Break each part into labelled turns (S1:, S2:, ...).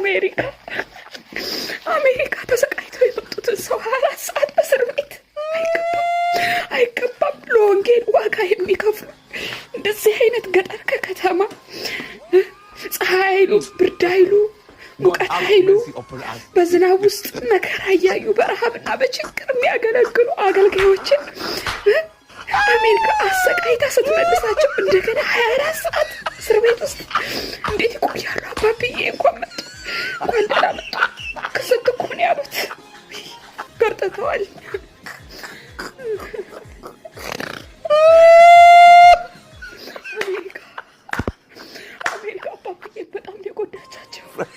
S1: አሜሪካ አሜሪካ ተሰቃይተው የመጡትን ሰው 24 ሰዓት በእስር ቤት አይገባም፣ አይገባም። ለወንጌል ዋጋ የሚከፍሉ እንደዚህ አይነት ገጠር ከከተማ ፀሐይ አይሉ፣ ብርድ አይሉ፣ ሙቀት አይሉ፣ በዝናብ ውስጥ መከራ እያዩ በረሃብና በችግር የሚያገለግሉ አገልጋዮችን አሜሪካ አሰቃይታ ስትመልሳቸው እንደገና 24 ሰዓት እስር ቤት ውስጥ እንዴት ይቆያሉ? አባብዬ እንኳን መጡ፣ እንኳን ደህና መጡ። ክስት እኮ ነው ያሉት። ገርጥተዋል። አሜሪካ አሜሪካ አባብዬ በጣም ነው የጎዳቻቸው። ከባድ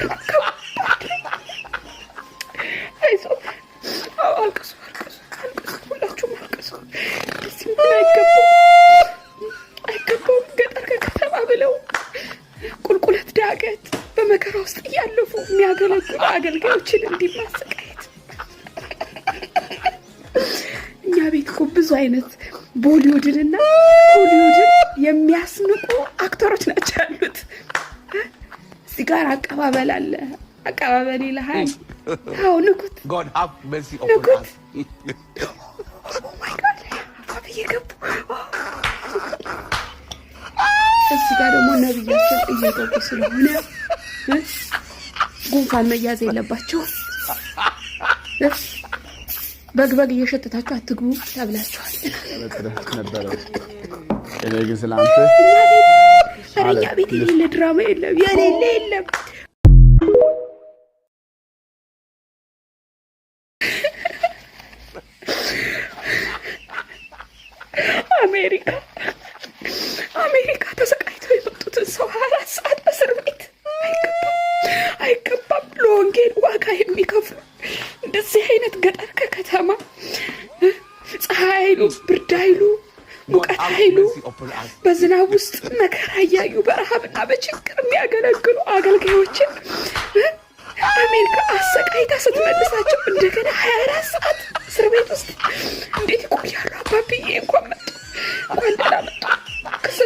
S1: ነው፣ ከባድ ነው። አይዞህ። አዎ፣ አልቅሱ፣ አልቅሱ፣ አልቅሱ፣ ሁላችሁም አልቅሱ። እንደዚህ መሆን አይገባም፣ አይገባውም። ገጠር ከከተማ ብለው ቁልቁለት ዳገት በመከራ ውስጥ እያለፉ የሚያገለግሉ አገልጋዮችን እንዲህ ማሰቃየት። እኛ ቤት እኮ ብዙ አይነት ቦሊውድንና ሆሊውድን የሚያስንቁ አክተሮች ናቸው ያሉት። እዚህ ጋር አቀባበል አለ። አቀባበል ይልሃል። አዎ፣ ንኩት።
S2: God have mercy upon
S1: ንኩት።
S2: us.
S1: Oh my God፣ አባብዬ ገቡ። እዚህ ጋር ደግሞ ነብያችን እየገቡ ስለሆነ ጉንፋን መያዝ የለባቸውም። በግ በግ እየሸተታችሁ አትግቡ ተብላችኋል።
S3: ነበረ። እኔ ግን ስለ አንተ
S1: እኛ ቤት፣ ኧረ እኛ ቤት የሌለ ድራማ የለም፣ የሌለ የለም። አሜሪካ አሜሪካ ተሰቃይተው የመጡትን ሰው 24 ሰዓት በእስር ቤት አይገባም፣ አይገባም። ለወንጌል ዋጋ የሚከፍሉ እንደዚህ አይነት ገጠር ከከተማ ፀሐይ አይሉ፣ ብርድ አይሉ፣ ሙቀት አይሉ፣ በዝናብ ውስጥ መከራ እያዩ በረሃብና በችግር የሚያገለግሉ አገልጋዮችን አሜሪካ አሰቃይታ ስትመልሳቸው እንደገና 24 ሰዓት እስር ቤት ውስጥ እንዴት ይቆያሉ? አባብዬ እንኳን መጡ፣ እንኳን ደህና መጡ። ክስት